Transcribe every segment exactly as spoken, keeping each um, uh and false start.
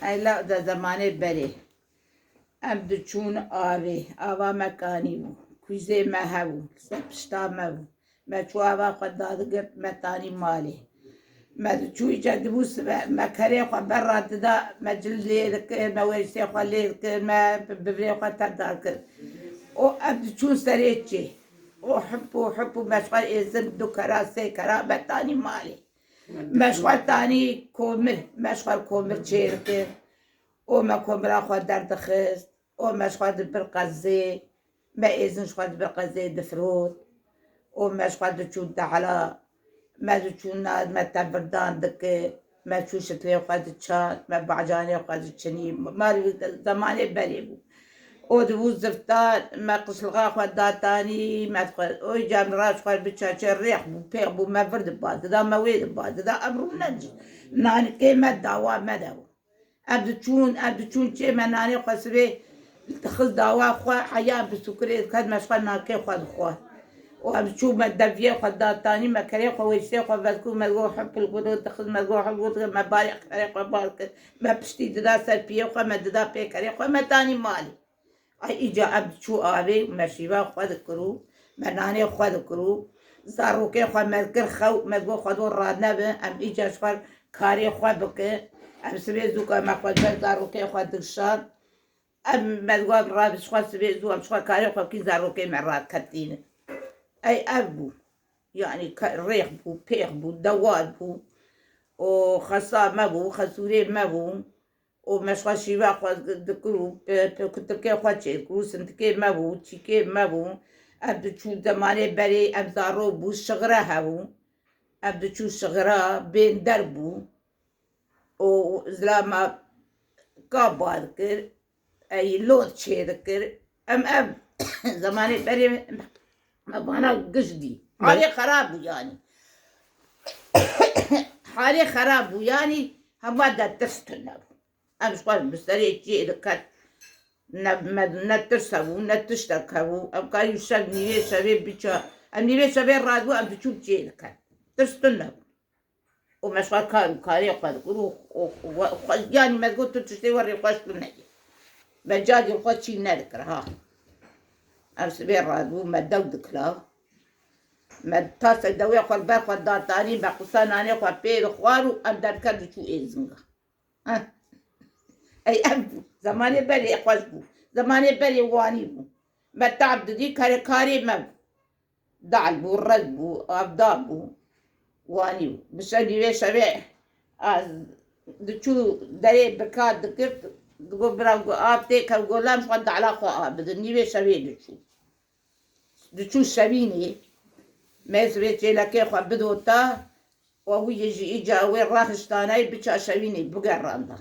Eyla de zemanê berê. Em diçûn avê, ava me kanî bû. Kûzê me hebû, li ser pişta me bû. Me çû ava xwe dadigirt, me tanî malê. Me diçû îca dibû sibe, me kerê xwe ber re dida, me cil lê dikir, me wêristê xwe lê dikir, me bivirê xwe tevdar kir. Û em diçûn serê çê. Û hip û hip û me ji xwe êzin du kera, sê kera, me tanî malê. Me ji xwe tanî komir, me ji xwe komir çêdikir. Û me komira xwe derdixist. Û me ji xwe dibir qezê, me êzin ji xwe dibir qezê difirot. Û me ji xwe diçû dehla, me diçû na, me tevirdan dikir, me çû şitlê xwe diçand, me bacanê xwe diçinî. Mar zemanê berê bû. Û dibû ziftan, me qişlixa xwe datanî, me dixwe, û îca min ra ji xwe biçe çê rêx bû, pêx bû, me vir diba, dida me wê diba, dida em rû nedin. Nanikê me dawa me de bû. Em diçûn, em diçûn çê me nanê xwe sibê dixist dawa xwe, heya em bi sûkirê diket me ji xwe nakê xwe dixwar. Û em diçû me deviyê xwe datanî, me kerê xwe wêştê xwe vedikir, me digot hepil got dixist, me digot hepil got, me barê kerê xwe bar kir. Me piştî dida ser piyê xwe, me dida pê kerê xwe, me tanî malê. Ay îca em diçû avê û me şîva xwe dikir û me nanê xwe dikir û zarokê xwe me dikir xew, me digot xwe do ranebe, em îca ji xwe karê xwe bikin. Em sibê zûka me xwe ber zarokê xwe dikişand. Em me digot rabe ji xwe sibê zû em ji xwe karê xwe bikîn zarokê me raketînin. Ey ev bû. Yanî ke-, rêx bû, pêx bû, dewar bû. Û xesa me bû, xesûrê me bû. Û me ji xwe şîva xwe dikir û pe-, pe-, kutikê xwe çêdikir û sintikê me bû, çîkê me bû. Em diçû zemanê berê em zaro bû, şixire hebû. Em diçû şixira bênder bû. Û zilama ka bar dikir, ey lod çêdikir. Em ev zemanê berê me vana giş dî. Halê xerab bû yanî. Halê xerab bû yanî hema de tirs tune bû. Em ji xwe bi serê çiyê diket. Ne, me, ne tirs hebû, ne tiştek hebû. Em karî şev nîvê şevê biça. Em nîvê şevê radibû, em diçûn çiyê diket. Tirs tune bû. Û me ji xwe kar û karê xwe dikir û, û, û, û xwe, yanî me digot tu tiştê we rê xweş tu neyê. Me carî xwe çî nedikir ha. Em sibê radibû me dew dikira. Me tasek dewê xwe li ber xwe datanî, me qisa nanê xwe pê dixwar û em derdiket diçû êzinga. Heh. Ey ev bû. Zemanê berê xweş bû. Zemanê berê wanî bû. Me tab didî, kare karê me bû. Dal bû, rez bû, avda bû. Wanî bû. Bi şevî vê şevê a, diçû derê birka dikir, digot bira, got, av tê kev, got, lam ji xwe dala xwe av bidin. Nîvê şevê diçû. Diçû şevînê, me sibê çêlekê xwe bidota, û wî yê jî îca wê rahiştanayê biça şevînê bigeranda.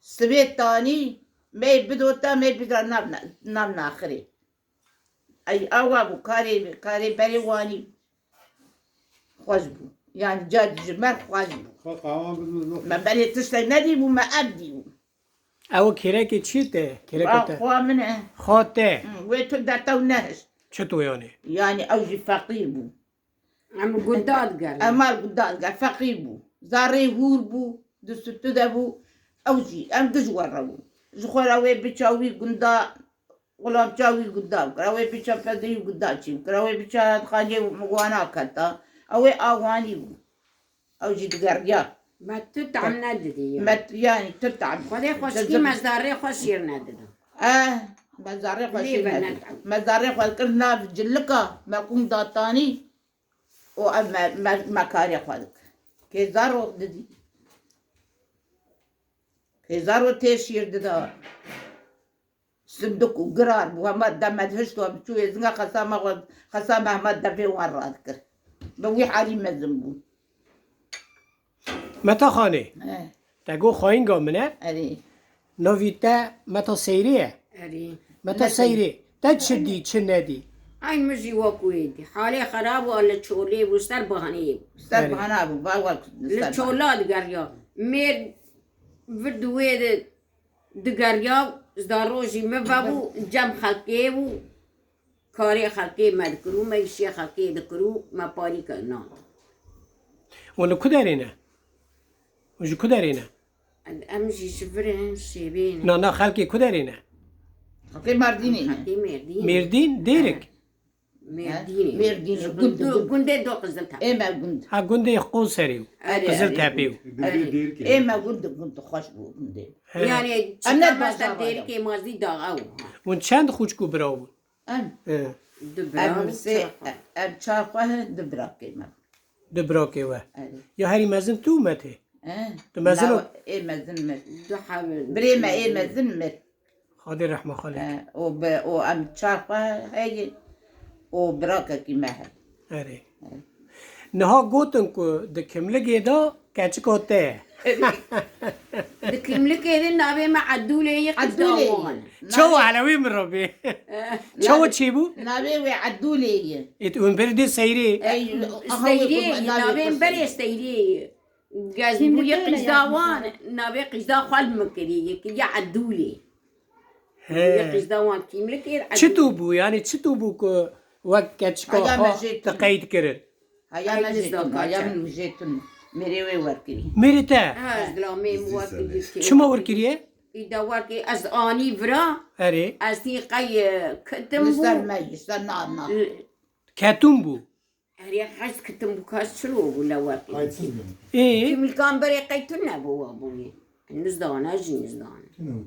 Sibê tanî, me yê bidota, me yê bidra nav ne-, nav naxirê. Ey awa bû, karê, karê berê wanî xweş bû. Yanî ca ji me xweş bû. Xwe qawan bidin. Me berê tiştek nedîbû, me ev dîbû. Ew kêrekê çi te? Kêreka te? Xwa min e. Xwa te? Hı, wê tu dertew nehişt. Çi to yanî? Yanî ew jî feqîr bû. Em gunda digerin. Em mar gunda digerin. Feqîr bû. Zarê hûr bû. Di stû de bû. Ew jî, em giş were bûn. Ji xwe re wê biça wî gunda, xulamça wî gunda bikira. Wê biça perdeyî gunda çî bikira. Wê biça xaniyê wana keta. Ew ê awanî bû. Ew jî digeriya. Me tu tam nedidî ya. Me, yanî tu tam. Xwedê xweşkî me zarê xwe şêr nedida. Eh, me zarê xwe şêr nedida. Me zarê xwe kir nav cilika, me qûm datanî û ev me, me, me karê xwe dikir. Kê zaro didî. Kê zaro tê şêr dida. Sindik û girar bû, hema deme dihişt û em diçû êzinga xesa me xwe, xesa me hema devê wan radikir. Bi wî halî mezin bûn. Meta Xanê, he, te got xwayînga min e? Erê. Navî te Meta Seyrê ye? Erê. Meta Seyrê, te çi dî, çi nedî? Ay min jî wekû wê dî. Halê xerab bû, li çolê bû, ser bahaneyê bû. Ser bahana bû, va wek li çola digeriya. Mêr vir di wê de digeriya, zarok jî min vebû, cem xelkê bû, karê xelkê me dikir û me îşê xelkê dikir û me parî kir nan. Û li ku derê ne? Û ji ku derê ne? Em jî ji vir in, şêbê ne. Na, na, xelkê ku derê ne? Xelkê Mardînê ne. Xelkê Mêrdîn. Mêrdîn, Dêrik. He. Mêrdînê. Mêrdînê, Ji gund, gundu, gund. Gundê do Qiziltepe. Ê me gund. Ha, gundê Qoserê û Erê, Qiziltepe û. Erê. Ê me gund, gund xweş bû gundê. He. Yani, em ne çiqa masta bajaran Dêrikê mazî daxa û. Hûn çend xûçk û bira bûn? Em. He. Du bira Em û sê, çar xwe. Em çar xwe he, du birakê me. Du birakê we. Erê. Ya herî mezin tu û me tê? He. Tu mezin Na, ê mezin mir. Du hev. Birê me ê mezin mir. Xwedê rehma xwe lê. He, û bi, û em çar xwe heye û birakekî me heye. Erê. Niha gotin ku di kimlikê de keçika te ye. Di kimlikê de navê me Edûlê ye, Edûlê ye. Qizdawan. Çawa Navê elewî min re bê? Eh. Çawa Navê çêbû? Navê wê Edûlê ye. Ê, tu hûn berê dê Seyrê. Ey, Eh, aha, Seyrê, wê, navê navê min berê Seyrê ye. Gez bûye Qizdawan, navê qîza xwe li min kirî, yê kiriye Edûlê. He. Yê qîza wan kîmlikê Edûlê. Çito bû, yani çito bû ku wek keçika Heya xwe mejê tu tune. Qeyd kirin? Heya Ay, mejê nizda tune, heya kaçe. Min mijê tune. Mêrê wê werkirî. Mêrê te? Ha, ez dilamê min werkirî. Çima werkiriye? Îda werkirî, ez anî vira. Erê. Ez tî qey, e, kitim Li ser bû. Me, li ser na, na. L- Ketûn bû. Herê hez kitim bû, kas çilo bû le wekî. Qaytsız bûn. Ê? Kîmlikan berê qey tu nebû wa bûyê. Nizdana jî nizdana.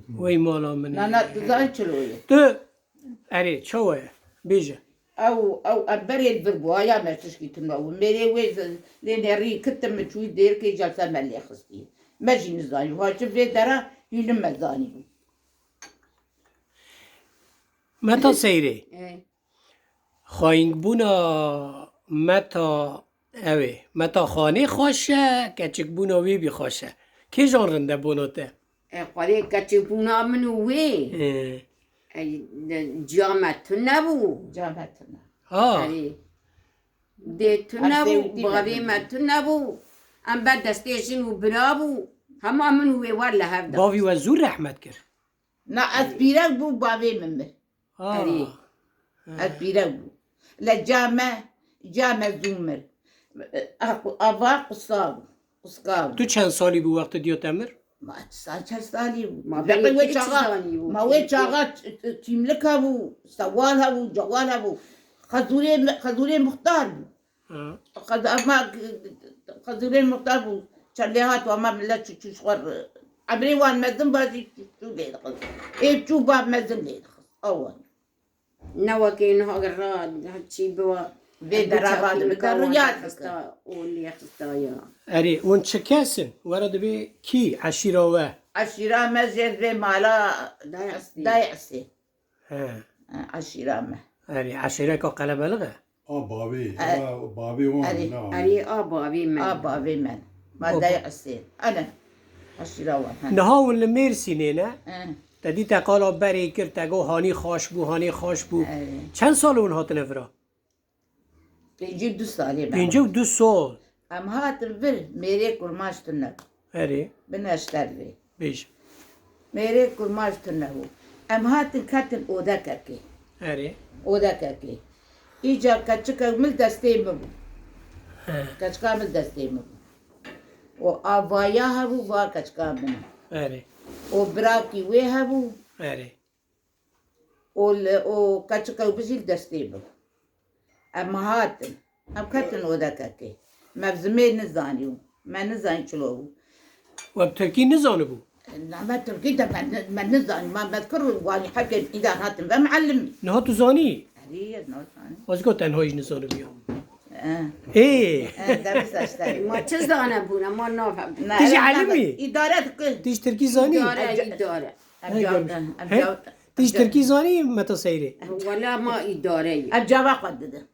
Wey mala min. Na, na, tu zan çilo ye. Tu, erê, çawa ye? Bêje. Ew, ew, em berê li vir bû, haya me tişkî tune bû. Mêrê wê z-, lê nerî kitim min çûyî dêrikê celse me lê xistî. Me jî nizanî. Ha çi vê dera hîlim me zanî bû. Meta Seyrê. Ê. Xwayîngbûna Meta, ew ê, Meta Xanê xweş e, keçikbûna wê bî xweş e. Kêjan rinde bona te? E, xwedê keçikbûna min û wê. Ê. Ey, de, ciya me tune bû. Ciya me tune. Ha. Erê. Dê tune Her bû, sêwtî bavê me me tune bû. Em ber destê jin û bira bû. Hema min û wê wer li hev da. Bavî we zû rehmet kir. Na, ez pîrek bû, bavê min mir. Ah. Erê. Ez pîrek bû. Le ca me, ca me zû mir. Ava qusa bû. Quska bû. Tu çend salî bû wextê diya te mir? Ma sa çend salî bû. Ma Beqê belê wê çi çaxa, zanî bû, ma wê çi çaxa ç-, ç-, çîmlik hebû, sewal hebû, cewal hebû. Xezûrê, xezûrê muxtar bû. Ha. Qed-, ama, qezûrê muxtar bû. Çendê hat ama millet çû, çû ji xwe re. Emrê wan mezin ba jî çû, çû lê dixist. Ê çû ba mezin lê dixist. Awan. Ne wekê niha ra çî biwa. Vê dera va dibe, riya dike. Û lê xista ya. Erê, hûn çi kes in? Were dibê kî? Eşîra we? Eşîra me jê vê mala Dayê Esê. Dayê Esê. He. He, eşîra me. Erê, eşîreka qelebelix e? A bavê, E, a bavê wan erê, na. Erê, a bavê me. A bavê me. Ma O ba- Dayê Esê. Ene. Eşîra wan, he. Niha hûn li Mêrsînê ne? He. Te dî te qala berê kir, te got hanî xweş bû, hanî xweş bû. Erê. Çend sal hûn hatine vira? Pêncî û du salê me. Pêncî û du sal. Em hatin vir, mêrê kurmaş tune bû. Erê. Bi neşter vê. Bêje. Mêrê kurmaş tune bû. Em hatin ketin odekekê. Erê. Odekekê. Îca keçika min destê min bû. He. Keçika min destê min bû. O avaya hebû, va keçika min. Erê. O birakî wê hebû. Erê. Û li, û keçika wî jî li destê bû. Em hatin. Em ketin odekekê. Me bi zimê nizanî û me nizanî çilo bû. We bi tirkî nizanibû? Na, me tirkî de me ni-, me nizanî. Me, me kir û wanî heke îdar hatin ve miellimî. Niha tu zanî? Erê, ez nazanî. Ez got tenha jî nizanibû ya. Eh. Ê! Eh, debisa işte. Ma çi zane bûne, ma nafem. Na, Tu jî erê, elim î? Îdare dikir. Tu jî tirkî zanî? Îdare, îdare. Em Hey, cevap görmüş. Dan, em He? cevap dan. Tu jî tirkî zanî Meta Seyrê? Wela ma îdare ye. Em cevap xwe didin.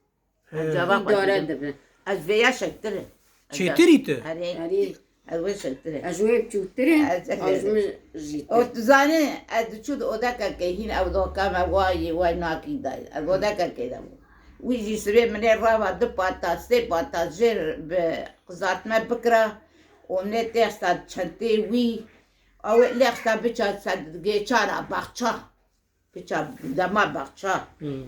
Em He. cevap xwe Îdare didin. dibe. Ez vêya şektir e. Çêtirî tu? Erê. Erê. Ez wê şektir e. Ez wê çûtir e. Ez, ez, Ez ez. min jî O tir. tu zanî, ez diçû di odekekê hîn ew doka me wayê, way nakî dayê. Ez odekekê de bû. Wî jî sibê min ê rava du pata, sê pata jê bi qizartme bikira. Û min ê têxista çentê wî. Ew ê lêxta biça ser gêçara baxça. Biça dema baxça. Hmm.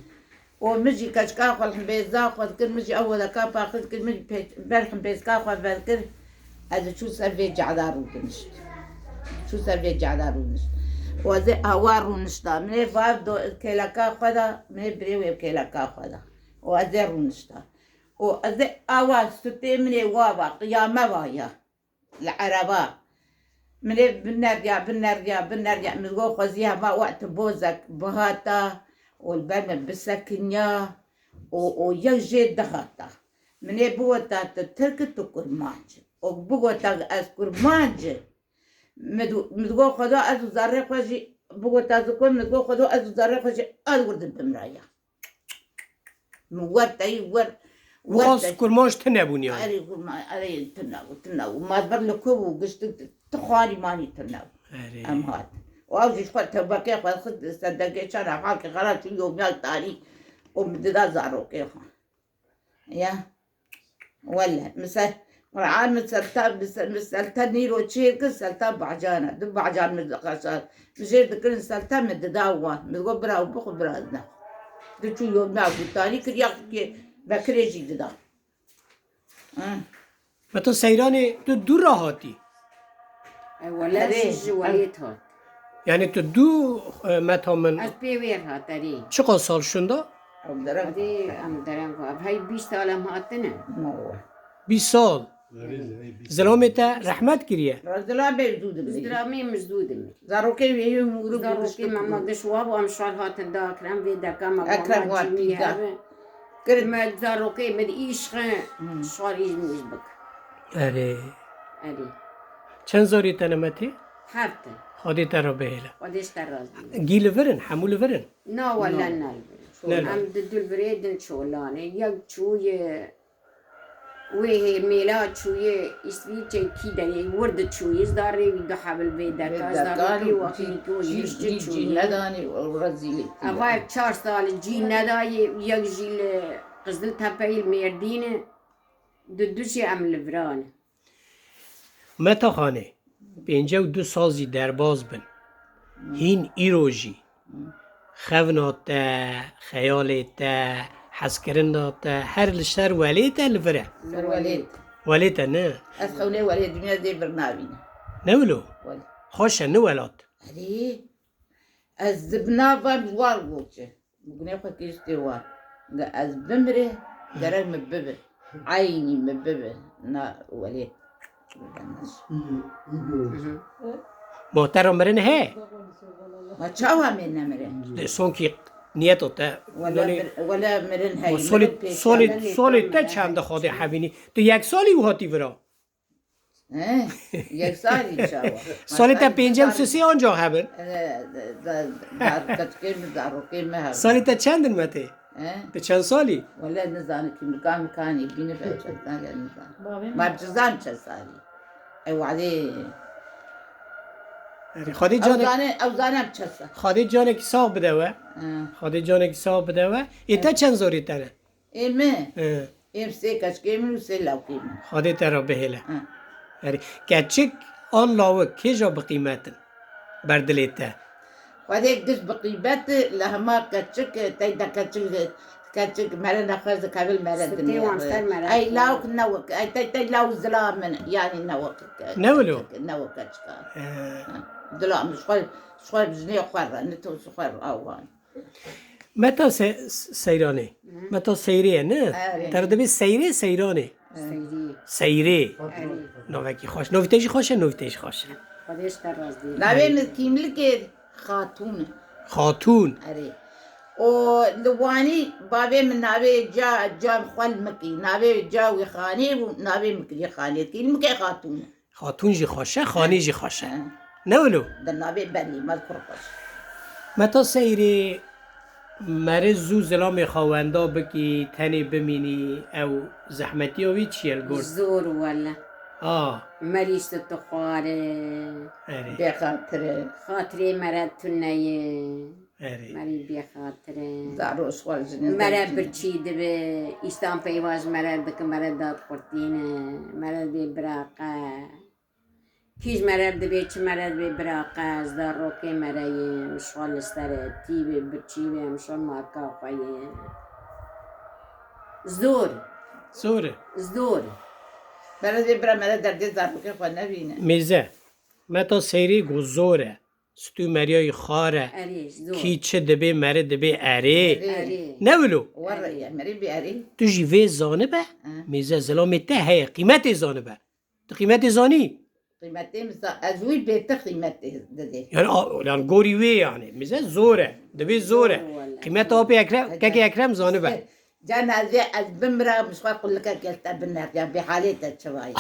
Û min jî keçika xwe li himbêza xwe dikir, min jî ew wedeka paxil dikir, min jî pê-, ber himbêzka xwe vedikir. Ez diçû ser vê cada rûdinişt. Çû ser vê cehda rûnişt. Û ez ê awa rûnişta. Min ê va do-, kêleka xwe da, min ê birê wê kêleka xwe da. Û ez ê rûnişta. Û ez ê awa stûtê min ê wa va, qiyame va ya. Li ereba. Min ê bineriya, bineriya, bineriya. Min got xwezî hema we ti bozek bihata û li ber min bisekiniya û, û yek jê dihata. Min ê bigota tu tirk î, tu kurmanc î. Û bigota ez kurmanc î. Min di-, min digot Xweda ez û zerrê xwe jî bigota zikur, min digot Xweda ez û zerrê xwe jî ez wir dibimraya. Min wer teyî wer, wer Waz te kurmanc tune bûn yani. Erê kurma, erê tune bû, tune bû. Ma ber li ku bû, giştik tu xwarî manî tune bû. Erê. Em hat. Û ew jî ji xwe tewbekê xwe xist sedegê çara halkê xera çû yomiya tarî û min dida zarokê xwe. Ya. Wele, misal, Qur'an min selta, min se-, min selta nîro çêr kir, selta bacana. Du bacan min diqeşar. Min jêr dikirin selta min dida wan. Min got bira û bixwe bira ez nexwe. Diçû yomiya gutarî kir, ya ki vekirê jî dida. Hı. Meta Seyranê tu dû re hatî? E, wele Erê, ji, ji ev welêt hat. Yani tu dû, e, meta min Ez pê wê re hat, erê. Çiqas sal şunda? Ew dereng Hadi, em dereng, ev hey bîst sal em hatine. Mawa. Bîst sal. Zilamê te rehmet kiriye. Zilamê zû dimî. Zilamê min zû dimî. Zarokê wê yê û Zarokê me, me giş wa bû, em şar hatin da Ekrem vê deka me Ekrem wa pîda. Kirin. Me zarokê min îşqe Hmm. şar îş min îş bik. Erê. Erê. Çend zarî te ne Metê? Heft. Xwedê te re bihêle. Xwedê ji te razî. Gî li vir in, hemû li vir in? Na wele ne li vir in. Ne li vir. Em di du li virê din çolanê. Yek çûye Wê hê mêla çûyê Îsvîçê kî de yê wir diçûyê, zda rê wî du hebil vê deka, zda rê wî wextî kî wî hişti çûyê. Nedanî û rezîlî. Eva çar salî cî nedayê, yek jî li Qiziltepeyê li Mêrdînê, di du jî em li viran in. Meta Xanê, pêncî û du sal zî derbaz bin. Hîn îro jî xevna te, xeyalê te, hezkirina te, her li ser welê te li vir e. Li welê. Welê te ne? Ez xewnê welê dinya zê vir navîne. Ne wilo? Welê. Xweş e, ne welat. Erê, ez di nav van ji wan goçe. Gunê xwe kir stê wan. Ga ez bimrê, gerek min bibe. Eynî min bibe. Na welê. Mohtera mirin he? Ma çawa me nemirin? De sonkî niyeta te. Wele mir-, wele mirin hey, Solê, mirin pêşiya solê, mirin solê te pêşiya çend mirin. Xwedê hevînî? Tu yek salî û hatî vira? He, yek salî çawa? Salê te pêncî û sisê anca hebin? E, da, da, da, keçikê min, zarokê min hebin. Salê te çend in Metê? He? Tu çend salî? Wele nizane kîmlikan mikanî bîne be çend salî nizane. Ma bi zan çend salî? Ey wadê. Erê, Xwedê Ew canek, zane, ew zane em çend salî. Xwedê canekî sax bide we. He. Xwedê canekî sax bide we. Ê te çend zorî te ne? Ê min? He. Êm sê keçikê min û sê lawkê min. Xwedê te re bihêle. He. Erê, keçik an lawik kêja bi qîmet in ber dilê te? Xwedê giş bi qîmet e, li hema keçik, tey de keçik, keçik mere nexwe zikevil mere Sitê dinê. Wan ser mere Ey xwe. Lawk ne wek, ey tey tey law zila min, yanî ne wek ke-, Ne wilo? keçik, ne wek keçika. He. Ha, dila min ji xwe, ji xwe jinê xwe re, ne to ji xwe re awan. Meta Se-, Seyranê. Hı. Meta Seyrê ye, ne? Erê. Te re dibê Seyrê, Seyranê. Seyrî. Seyrê. Erê. Navekî xweş. Navî te jî xweş e, navî te jî xweş e. Xwedê ji te razî. Navê min kîmlikê Xatûn e. Xatûn. Erê. O li Wanî bavê min navê ca, ca xwe li Mikî. Navê ca wî Xanê bû, navê min kirî Xanê. Kîmlikê Xatûn e. Xatûn jî xweş e, xanî jî xweş e. He. Ne wilo? Di navê belî me kur xweş. Meta Seyrê, merê zû zilamê xwe wenda bikî, tenê bimînî, ew zehmetiya wî çi ye li gor? Zor wele. A. Merî ji tu xwar e. Erê. Bêxatir e. Xatirê mere tune ye. Erê. Merî bêxatir e. Zaro ji xwe jinê Mere zevcî. Birçî dibe, îstan peyva ji mere dike, mere dad qurtîne, mere dê biraqe. Kî ji mere dibê, çi mere dibê biraqe, ez da rokê mere ye, min şol li ser e, tî bê, birçî bê, min şol marka xwe ye. Zor. Zor e. Zor. Mere dê bira mere derdê zarokê xwe nebîne. Mêze. Meta seyrî go zor e. Stû meriyayî xar e. Erê, zor. Kî çi dibê meri dibê erê. Erê. Erê. Ne wilo? Were Erê. Ya, merî bi erê. Tu jî vê zanibe, Hı. Mêze zilamê te heye. Qîmetê zanibe. Tu qîmetê zanî? Qîmetê min za-, ez wî bêtir qîmetê didê. Yani, a, yani gorî wê yani. Mêze zor e. Dibê zor e. Zor wele. Qîmeta apê Ekrem, Hadi. Kekê Ekrem zanibe. Can ez ê ez bimira, min xwe qulikek li te bineriya, bê halê te çi va ye?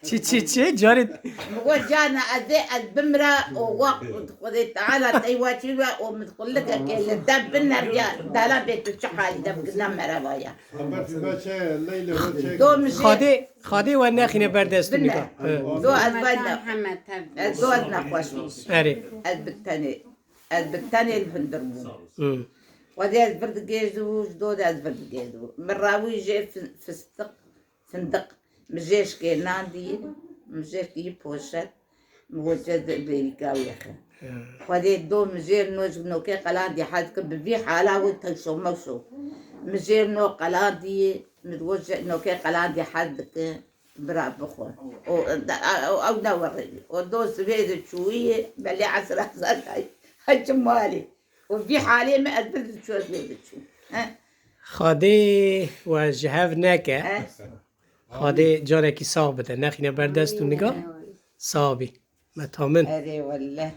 Çi, çi, çi? Carê Min got, can ez ê ez bimira, û wext Xwedê Teala tey wa çî we, û min qulikek li te bineriya, dala bê tu çi halî de bikirina mereva ya. Do min jê Xadê, Xadê we nexîne ber dest Bine. Nika. He. Do ez vay ne. Hemed tev. Ez do ez nexweş bûm. Erê. Ez bi tenê, ez bi tenê li hundir bûm. Hı. Xwedê ez vir digêjibû, ji do de ez vir digêjibû. Min rawî jê fi-, fistiq, findiq. Min jê şikê nan dî, min jê kî poşet. Min got, "Ez bêrîka wê xe." Ya. Xwedê do min jê no ji nokê qelandî hez dikim, bi vî hala wê tewşo mewşo. Min jê no qelandî, min got, "Ji nokê qelandî hez dikim." Bira bixwe. O, o, ew ne werê. O do sibê de çûyê, belê esra zedayê. Heçi malê. O vî halê me ez bir diçû, ez vê diçû. He? Xadê we ji hev neke. He? Xadê carekî sax bide. Nexîne ber dest û niga. Sax bî. Me tamin. Erê welle.